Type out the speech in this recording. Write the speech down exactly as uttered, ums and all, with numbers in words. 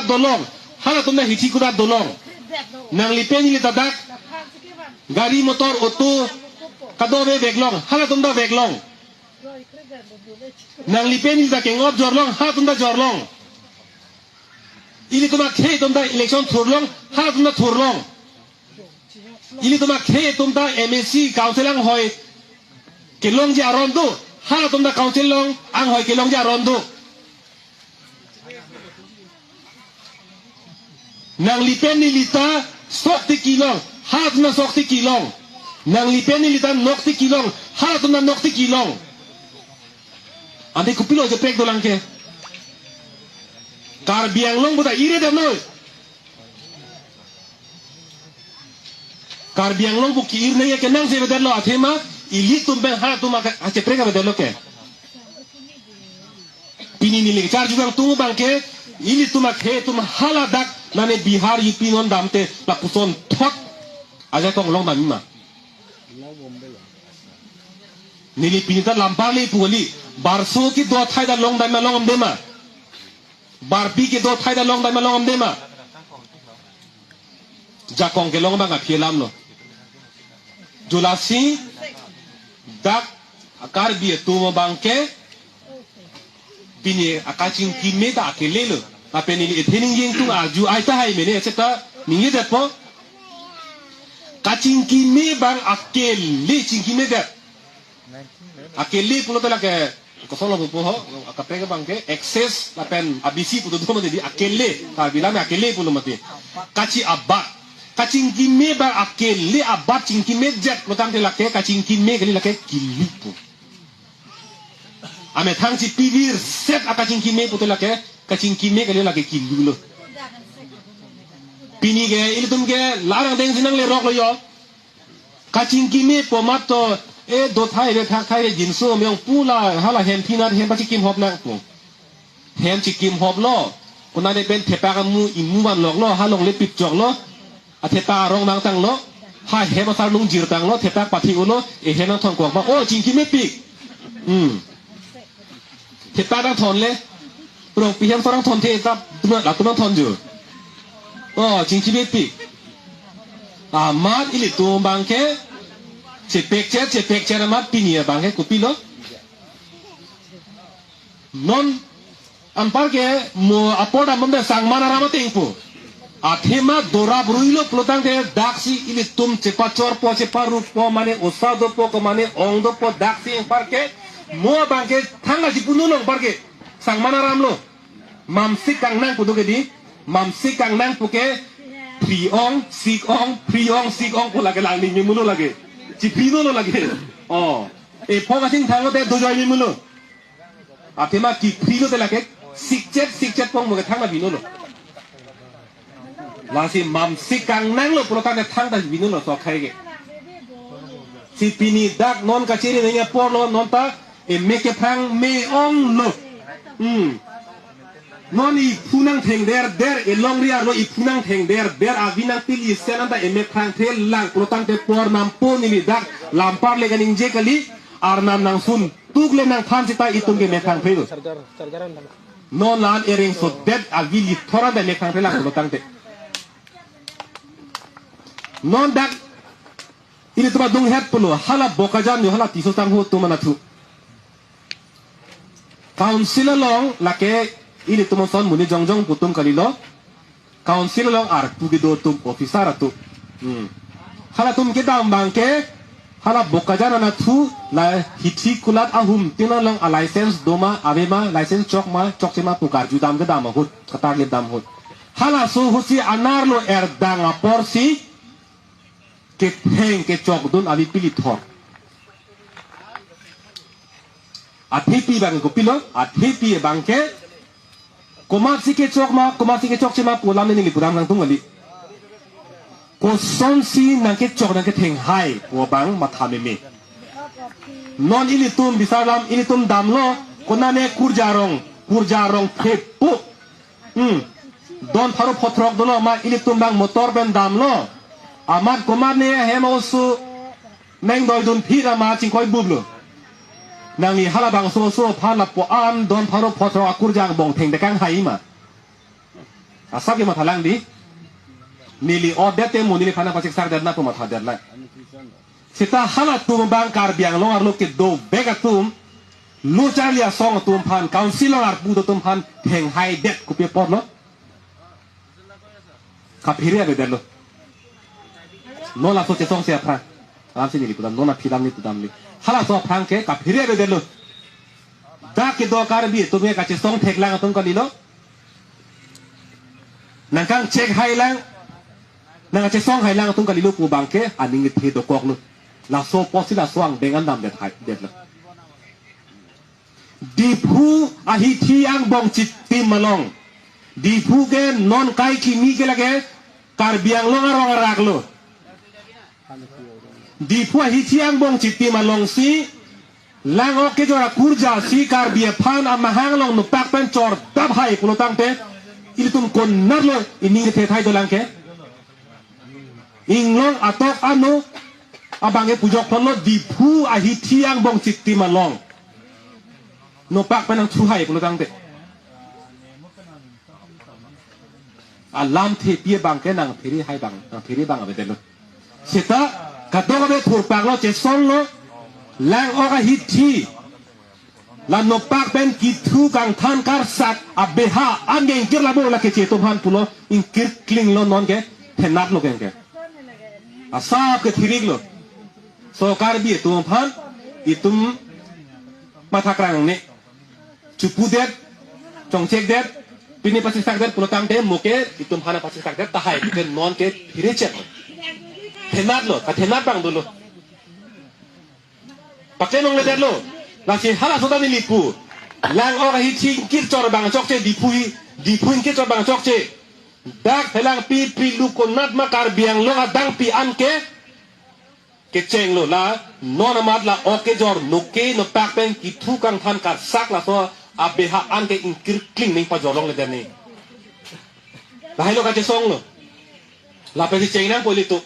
dolong, halatum ta hithi kurat dolong. Nangli pen neli ta dak gari motor auto kadokave veklong, halatum ta veklong. Nangli pen neli ta kengop jorlong, halatum ta jorlong. Ilitum akhei atum ta election thurlong, halatum ta thurlong. Ilitum akhei atum ta M A C council anghoi kelongji aron do, halatum ta council along anghoi kelongji aron do. Nangli pen neli ta sok tiki long, halatum ta sok tiki long. Nangli pen neli ta nok tiki long, halatum ta nok tiki long. Ante kopilo cheprek dolang ke? Karbi Anglong pu ta ire damnoi. Karbi Anglong pu ki-ir nangji ke nangsi avedetlo, athema ilitum pen halatum aka-, acheprek avedetlo ke. Pini neli kacharju kangtung abang ke, ilitum akhei atum hala dak nane Bihar U P non damte lapuson thot ajakong longdamji ma? Neli pini ta lam parle pu kali, barso kedo athai ta longdam ma, longdam ma? Barpi kedo athai ta longdam ma, longdam ma? Jakong kelong abang aphi alam lo. Jo lasi dak Karbi atum abang ke pini akachingki me ta akele lo. Lapen neli ethe ningjeng tung arju ai tahai mene, seta ningjedetpo. Kachingki me abang akele chingki medet. Akele pulote lake, koson lo pupo ho, kaprek abang ke, excess lapen abisi putu do mati di, akele, Karbi lam akele pulo mati. Kachi abat. Kachingki me abang akele, abat chingki medet pulotangte lake, kachingki me kali, lake kilu pu. Amethang chipivir set akachingki me pulote lake, kachingki me kali, lake kilu lo. Pini ke, ilitum ke, larang deng sinang lerok lo yo. Kachingki mepo amat to, e, do athai re, thak athai re, jinso meyong pu la, hala hem thinat hem pachikim hop nangpo. Hem chikim hop lo, konane pen thepak amu imu vanlok lo, ha longle pipchok lo, athepak arong nangtang lo, ha hem asar nung jirtang lo, thepak pathi ulo, e hem nangthon kok ma, o, chingki mepik. Hmm. Thepak nangthon le. Rong pi hem so nangthon the ta, tuma, latum nangthon jo. O, chingki mepik. Amat ilitum abang ke, chepekche, chepekche amat pini abang ke, kopilo. Non, anpar ke, mo apor dam bomde Sangma aram ateng pu. Athema dorap ruilo pulotangte daksi ilitum chepachorpo, cheparutpo, mane osa dopo, ko mane ong dopo, daksi anpar ke, mo abang ke thangta chipuno lo anpar ke, Sangma aram lo. Mamsik kangnang pu do ke di, mamsik kangnang pu ke, phri ong, sik ong, phri ong, sik ong pu lake lang ning memulo lake. Chiphri no lo lake. O, ephong asing thang lote dojoi memulo. Athema kiphri lote lake, sikchet, sikchet pong mo ke thangta bino lo. Lasi mamsik kangnang lo pulotangte thangta bino lo so akhai ke. Si pini dak non kachiri nangji apor lo, non ta emek kephrang me ong lo. Hmm. Non iphu nangtheng der der, elongri arlo iphu nangtheng der der, avi nangpili isen anta emek phrangthe lang pulotangte por nampo, neli dak lam parle kaningje kali, arnam nangsun tuk le nangthan seta itum ke emek phrangthe lo. Non lan ereng sodet avi lithor anta emek phrangthe lang pulotangte. Non dak ilitum adunghet pulo, hala Bokajan yo, hala Tisso Sangho atum anatthu. Council along lake ilitum ason monit jongjong pu atum kalilo. Council along arpu kedo atum, officer atum. Hmm. Halatum kedam abang ke, hala Bokajan anatthu la hithi kulat ahum tin along a license doma, avema, license chok ma, chokche ma pu karju dam kedam ahut, katarlip dam ahut. Halaso ahut si anerlo erdang apor si, ketheng kechokdun avi pilithor. Athepi abang kopilo, athepi abang ke, komatsi kechok ma, komatsi kechokche ma pu alam neli pudam nangtung kali. Kosonsi nangkechok nangketheng hai pu abang matha meme. Non ilitum bisar alam ilitum damlo, konane kurja rong, kurja rong thepu. Hmm. Don pharo phothrok dolo, ma ilitum abang motor pen damlo. Amat komatne hem oso neng doidun phit ama chingkoi bublo. Nangli halabangso oso aphan lapu-an don pharo phothrok akurja angbong thengdekang hai ma. Asap ke mathalang di. Neli odet te mo neliphan nangpacheksak det na pu matha det lang. Seta halatum abang Karbi Anglong arlo kedovek atum, lo charli asong atum aphan, council along arpu atum aphan thenghai det kopi apotlo? Kaphere ave detlo. Non laso chesongse aphrang. Alam si neli pudam, non aphi dam ne pudam ne. Halaso aphrang ke kaphere ave detlo. Dak kedo Karbi atum ke kachesong theklang atum kalilo. Nangkangchek hailang, nangkachesong hailang atum kalilo pu abang ke aning kethe dokoklo. Laso apotsi laso angdeng an damdet hai detlo. Diphu ahithi angbong chitim along. Diphu ke non kai kimi ke lake Karbi Anglong arong araklo. Diphu ahithi angbong chitim alongsi lang-ok kejor akurja si Karbi aphan amahang along nopak pen chordap hai pulo tangte, ilitum konatlo ining kethe thai dolang ke? Inglong atok ano abang ke pujok ponlo Diphu ahithi angbong chitim along. Nopak pen nangthu hai pulo tangte. Alamthe pi abang ke nangphere hai abang, nangphere abang ave detlo. Seta kadokave thurpaklo, chesonglo, lang-ok ahithi. La nopak pen kithu kangthan karsak abeha an ke ingkir labo la keche atum aphan pulo, ingkir klinglo non ke, thenatlo ke ke. Asap ke thiriklo. So Karbi atum aphan itum mathakrang ne. Chupu det, chongchek det, pine pacheksak det pulo tangte mo ke itum aphan pacheksak det tahai ke non ke phere chek. Thenatlo, kathenat abang dolo. Paklem longle detlo. Lasi halaso ta neli pu. Lang-ok ahithi ingkir chor abang chokche, Diphu hi, Diphu ingkir chor abang chokche. Dak helang pi pi lu konat ma Karbi Anglong adang pi an ke kechenglo, la non amat la-ok kejor noke nopak pen kithu kangthan karsak laso abeha an ke ingkir kling ning pajor longle det ne. Lahailo kachesonglo. Lapensi cheng nangpo ilitum.